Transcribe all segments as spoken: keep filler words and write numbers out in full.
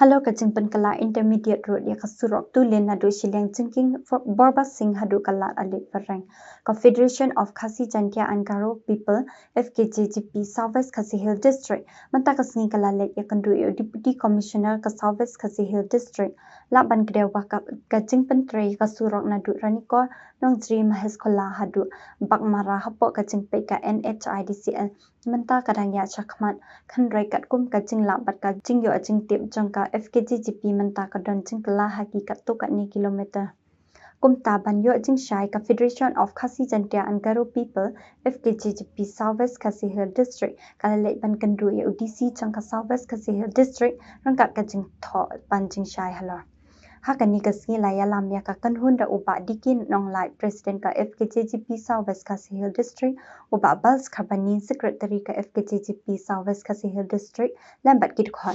Halor ka jingpynkylla Intermediate Road ïa ka surok Tulin naduh shiliang jingkieng Borba Singh haduh ka lad Alik Pareng, ka Federation of Khasi Jaintia and Garo People, F K J G P, South West Khasi Hills District, mynta ka sngi ka la leit ïakynduh ïa u Deputy Commissioner ka South West Khasi Hills District, lah ban kdew ba ka, ka jingpyntrei ka surok naduh Ranikor, Nongjri, Mahaskhola haduh Baghmara hapoh ka jingpeit ka N H I D C L mynta ka dang ïaid shakhmat, hynrei katkum ka jinglah bad ka jingïoh jingtip jong ka F K J G P mynta ka don jingkylla ha ki katto katne kilometer. Kumta ban ïoh jingshai, ka Federation of Khasi Jaintia and Garo People, F K J G P, South West Khasi Hills District ka la leit ban kynduh ïa u D C jong ka South West Khasi Hills District ryngkat ka jingthoh ban jingshai halor. Ha kane ka sngi la ïalam ïa ka kynhun da u Bah D K Nonglait, President ka F K J G P South West Khasi Hills District, u Bah Bals Kharbani, Secretary ka F K J G P South West Khasi Hills District, lem bad ki dkhot.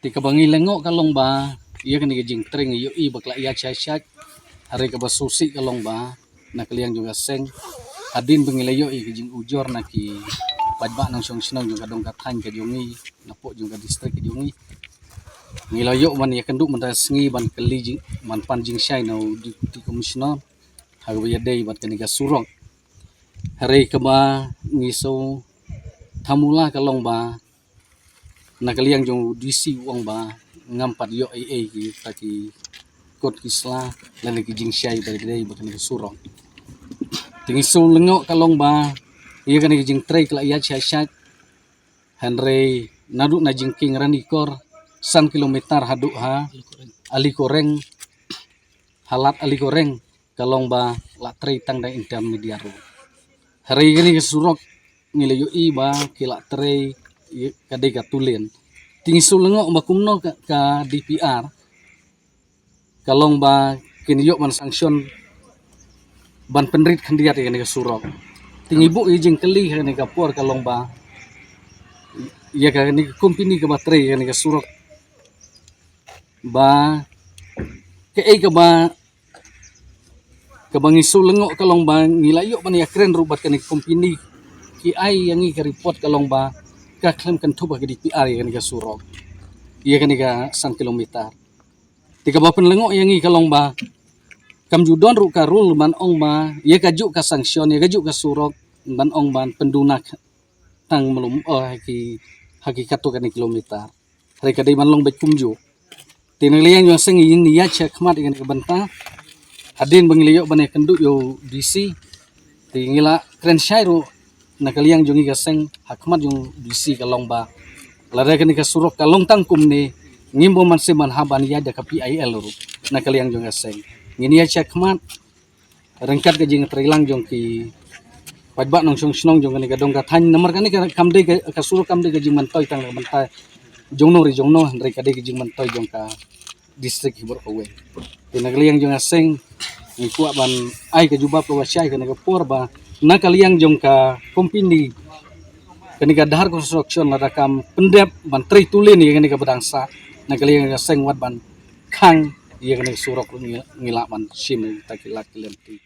Te kaba ngi lyngngoh ka long ba ïa kane ka jingtrei ngi ïohi ba ka la ïaid shai shai. Hynrei kaba sngewsih ka long ba na ka liang jong ka seng, hadien ba ngi la ïoh ïa ka jingujor na ki paidbah nongshong shnong jong ka dong ka thaiñ ka jong ngi, napoh jong ka district ka jong ngi, ngi la ïoh ban ïakynduh mynta ka sngi ban kylli jing, ban pan jingshai na u Deputy Commissioner ha kaba ïadei bad kane ka surok. Hynrei kaba ngi sngewthuh mula ka long ba na ka liang jong u D C u ong ba ngam pat ïoh ei ei kita ki kot ki sla lane ki jingshai ba dei ba kane ka surok. Te ngi sngewlyngngoh ka long ba ïa kane ka jingtrei ka la ïaid shai shai. Hynrei naduh na jingkieng Ranikor san kilometer haduh ha Alikoreng, ha lad Alikoreng ka long ba la trei tang da intermediate road. Hynrei kane ka surok ngi la ïohi ba ki la trei ka dei ka two lane. Te ngi sngewlyngngoh ba kumno ka, ka D P R ka long ba kin ïoh ban sanction ban pynrit khyndiat ïa kane ka surok. Te ngi buh ïa jingkylli ha kane ka por ka long ba ïa kane ka company kaba trei ïa kane ka surok ba kaei kaba, kaba ngi sngewlyngngoh ka long ba ngi la ïoh ban ïakren ruh bad kane ka company, ki ai ïa ngi ka report ka long ba ka khlem kynthup ha ka D P R ïa kane ka surok, ïa kane ka san kilometer. Te kaba pynlyngngoh ïa ngi ka long ba kam ju don ruh ka rule ban ong ba ïa kajuh ka sanction, ïa kajuh ka surok ban ong ban pynduna tang mlum, oh, ha ki, ha ki katto katne kilometer. Hynrei ka dei ban long beit kumjuh. Te na ka liang jong ka seng ngi ïaid shakhmat ïa kane ka bynta hadien ba ngi la ïoh ban ïakynduh ïa u D C. Te ngi la kren shai ruh na ka liang jong ngi ka seng ha khmat jong u D C ka long ba lada kane ka surok ka long tang kumne, ngim bym mynsiem ban hap ban ïaid da ka P I L ruh na ka liang jong ka seng. Ngin ïaid shakhmat ryngkat ka jingtreilang jong ki paidbah nongshong shnong jong kane ka dong ka thaiñ, namar kane ka kam dei ka, ka surok kam dei ka jingmyntoi tang na ka bynta jongno re jongno, hynrei ka dei ka jingmyntoi jong ka district hi baroh kawei. Te na ka liang jong ka seng ngi kwah ban ai ka jubab kaba shai kane ka por ba na ka liang jong ka company kane ka Dhar Construction lada kam pyndep ban trei two lane ïa kane ka bdang sah, na ka liang jong ka seng wat ban khang ïa kane ka surok ngi, ngi lah ban shim ïa kita ki lad ki lynti.